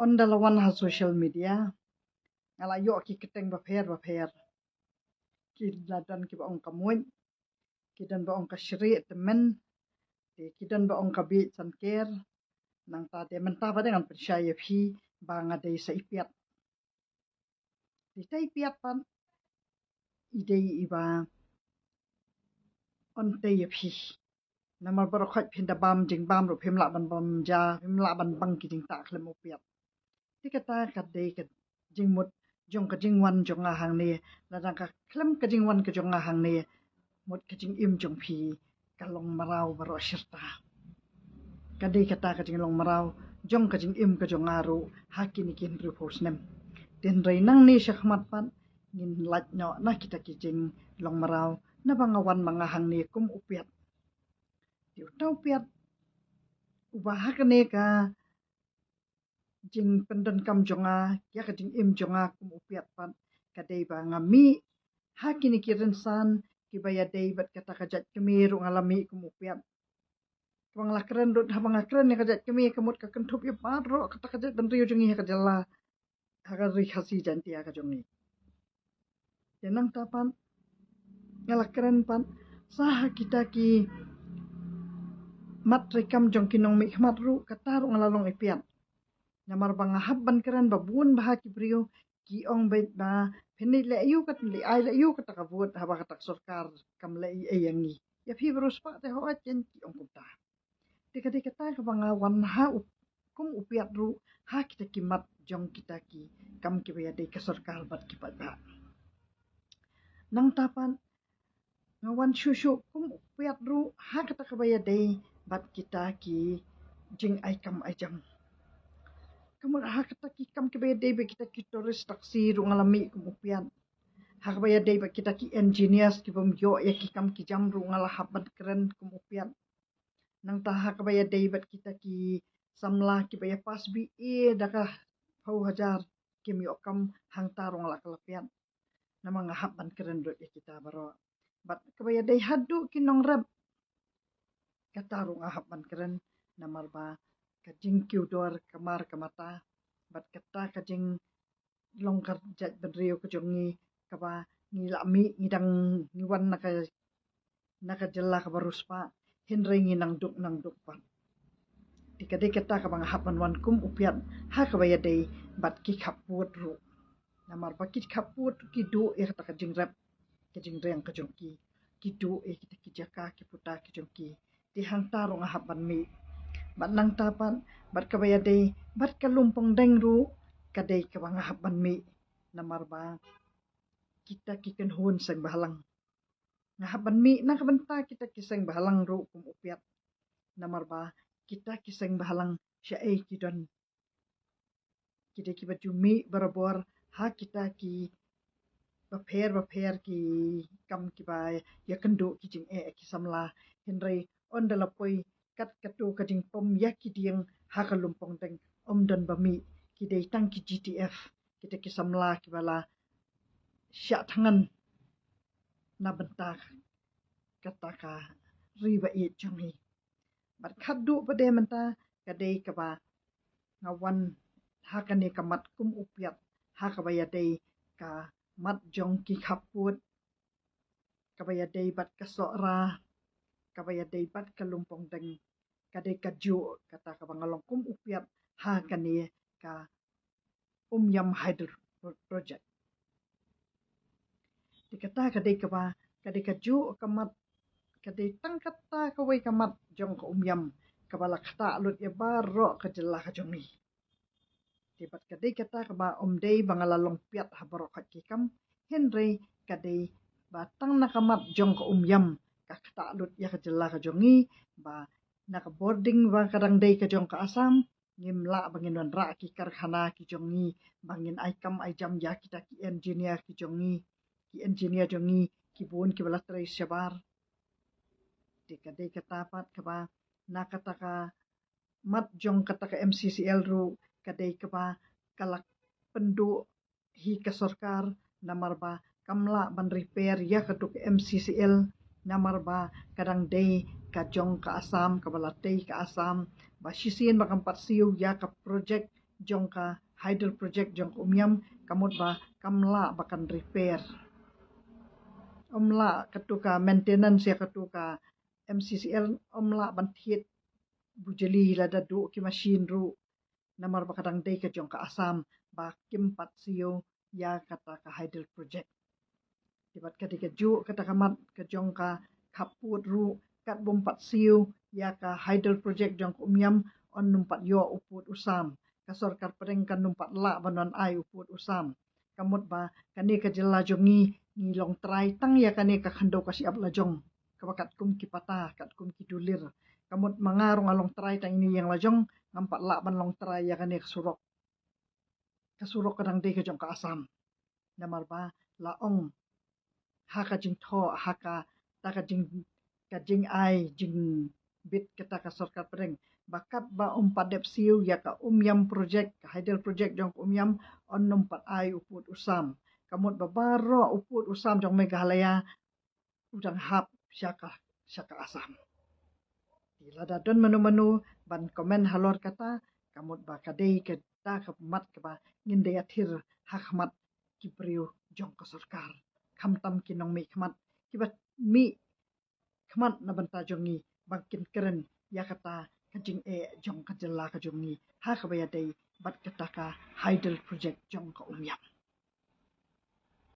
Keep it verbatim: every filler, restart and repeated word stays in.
Ynda la wan ha social media, nga la ïoh ki kyrteng bapher bapher. Ki la don kiba ong ka muid, ki don ba ong ka shrieh tymmen, te ki don ba ong ka bieit sanker. Nangta te mynta pat ngan pynshai ïa phi ba nga dei sa i piat. Te i piat pat i dei iba ong te ïa phi. Namar baroh khoit phin da bam jingbam ruh phim lah ban bam ja, phim lah ban bang ki jingtah khlem u piat. Te kata ka dei ka jingmut jong ka jingwan jong nga hangne, lada ka khlem ka jingwan ka jong nga hangne, mut ka jingim jong phi ka long mraw baroh shirta. Ka dei kata ka jinglong mraw jong ka jingim ka jong nga ruh ha kine ki hynriewphew snem. Te hynrei nangne shakhmat pat ngin lait noh na kita ki jinglong mraw, naba nga wan ma nga hangne kum u piat. Te uta u piat uba ha kane ka jingpyndonkam jong nga, ïa ka jingim jong nga kum u piat pat, ka dei ba nga mih ha kine ki rynsan kiba ïadei bad kata ka jait kmie ruh nga la mih kum u piat. Kaba nga la kren ruh, haba nga kren ïa ka jait kmie ka mut ka kynthup ïa baroh kata ka jaitbynriew jong ngi ha ka jylla, ha ka Ri Khasi Jaiñtia ka jong ngi. Te nangta pat nga la kren pat sa ha kita ki mat treikam jong ki nongmihkhmat ruh, kata ruh nga la long i piat. Namar ba nga hap ban kren ba bun bah ki briew ki ong beit ba phin leh ïa u kat, leh ai leh ïa u kata ka vote haba kata ka sorkar kam leh ei ei ïa ngi. Ïa phi baroh spah te hooid kin ki ong kumta. Te ka dei kata kaba nga wan ha u, kum u piat ruh ha kita ki mat jong kita ki kam kiba ïadei ka sorkar bad ki paidbah. Nangta pat nga wan shuh shuh kum u piat ruh ha kata kaba ïadei bad kita ki jingai kam ai jam. Ka mut ha kata ki kam kiba ïadei bad kita ki tourist taxi ruh nga la mih kum u piat. Ha kaba ïadei bad kita ki engineers ki bym ïoh ïa ki kam ki jam ruh nga la hap ban kren kum u piat. Nangta ha kaba ïadei bad kita ki samla kiba ïa pass B A da ka phew hajar kim ïoh kam, hangta ruh nga la ka la piat. Namar nga hap ban kren ruh ïa kita baroh. Bad kaba ïadei haduh ki nongrep, kata ruh nga hap ban kren, namar ba ka jingkiew dor ka mar ka mata bad kata ka jinglong ka jaitbynriew ka jong ngi, kaba ngi la mih, ngi dang, ngi wan na ka, na ka jylla kaba riewspah, hynrei ngi nang duk nang duk pat. Te ka dei kata kaba nga hap ban wan kum u piat ha kaba ïadei bad ki khappud ruh. Namar ba ki khappud ki duh ïa kata ka jingrep, ka jingreng ka jong ki, ki duh ïa kita ki jaka ki puta ki jong ki. Te hangta ruh nga hap ban mih. Bad nangta pat, bad kaba ïadei bad ka Lumpongdeng ruh, ka dei kaba nga hap ban mih. Namar ba kita ki kynhun seng bhalang, nga hap ban mih na ka bynta kita ki seng bhalang ruh kum u piat. Namar ba kita ki seng bhalang shaei ki don, ki dei kiba ju mih barabor ha kita ki bapher bapher ki kam kiba ïakynduh ki jingeh ki samla. Hynrei ynda la poi kat katu ka jingpom ïa ki dieng ha ka Lumpongdeng, ym don ba mih, ki dei tang ki G T F, kita ki samla kiba la shah thngan na bynta kata ka ri ba ïeit jong ngi. Bad khatduh pat de mynta ka dei kaba nga wan ha kane ka mat kum u piat ha kaba ïadei ka mat jong ki khappud, kaba ïadei bad ka Sohra, kaba ïadei bad ka Lumpongdeng, ka dei kajuh kata kaba nga long kum u piat ha kane ka Umiam Hydro Project. Te kata ka dei kaba, ka dei kajuh ka mat, ka dei tang kata kawei ka mat jong ka Umiam kaba la ktah lut ïa baroh ka jylla ka jong ngi. Te bad ka dei kata kaba ym dei ba nga la long piat ha baroh khoit ki kam, hynrei ka dei ba tang na ka mat jong ka Umiam ka ktah lut ïa ka jylla ka jong ngi, ba na ka bording ba ka dang dei ka jong ka Assam, ngim lah ba ngin wanrah ki karkhana ki jong ngi ba ngin ai kam ai jam ïa kita ki engineer ki jong ngi, ki engineer jong ngi ki bun kiba la trei shabar. Te ka dei kata pat kaba na kata ka mat jong kata ka M C C L ruh ka dei kaba ka la pynduh hi ka sorkar, namar ba kam lah ban repair ïa katu ka M C C L, namar ba ka dang dei ka jong ka Assam, kaba la tei ka Assam, ba shisien ba kam pat siew ïa ka project jong ka hydel project jong ka Umiam, ka mut ba kam lah ba kan repair. Ym lah katu ka maintenance ïa katu ka M C C L, ym lah ban thied bujli lada duh ki machine ruh. Namar ba ka dang dei ka jong ka Assam ba kim pat siew ïa kata ka hydel project. Te bad ka dei kajuh kata ka mat ka jong ka khappud ruh, kat bym pat siew ïa ka hydel project jong ka Umiam, yn ym pat ïoh u pud u sam. Ka sorkar pdeng kan ym pat lah ban wan ai u pud u sam. Ka mut ba kane ka jylla jong ngi, ngi long trai tang ïa kane ka khyndew ka shyiap lajong, kaba katkum ki pata, katkum ki dulir. Ka mut ma nga ruh nga long trai tang ïa kane ka ïing lajong, ngam pat lah ban long trai ïa kane ka surok. Ka surok ka dang dei ka jong ka Assam. Namar ba la ong ha ka jingthoh, ha kata ka jing, ka jingai jingbit kata ka sorkar pdeng, ba katba ym pat dep siew ïa ka Umiam project, ka hydel project jong ka Umiam, yn ym pat ai u pud u sam. Ka mut ba baroh u pud u sam jong Meghalaya u dang hap sha ka, sha ka Assam. Te lada don mano mano ban comment halor kata, ka mut ba ka dei kata ka mat kaba ngin dei ïathir ha khmat ki briew jong ka sorkar, khamtam ki nongmihkhmat kiba mihkhmat na bynta jong ngi, ba kin kren ïa kata ka jingeh jong ka jylla ka jong ngi ha kaba ïadei bad kata ka hydel project jong ka Umiam.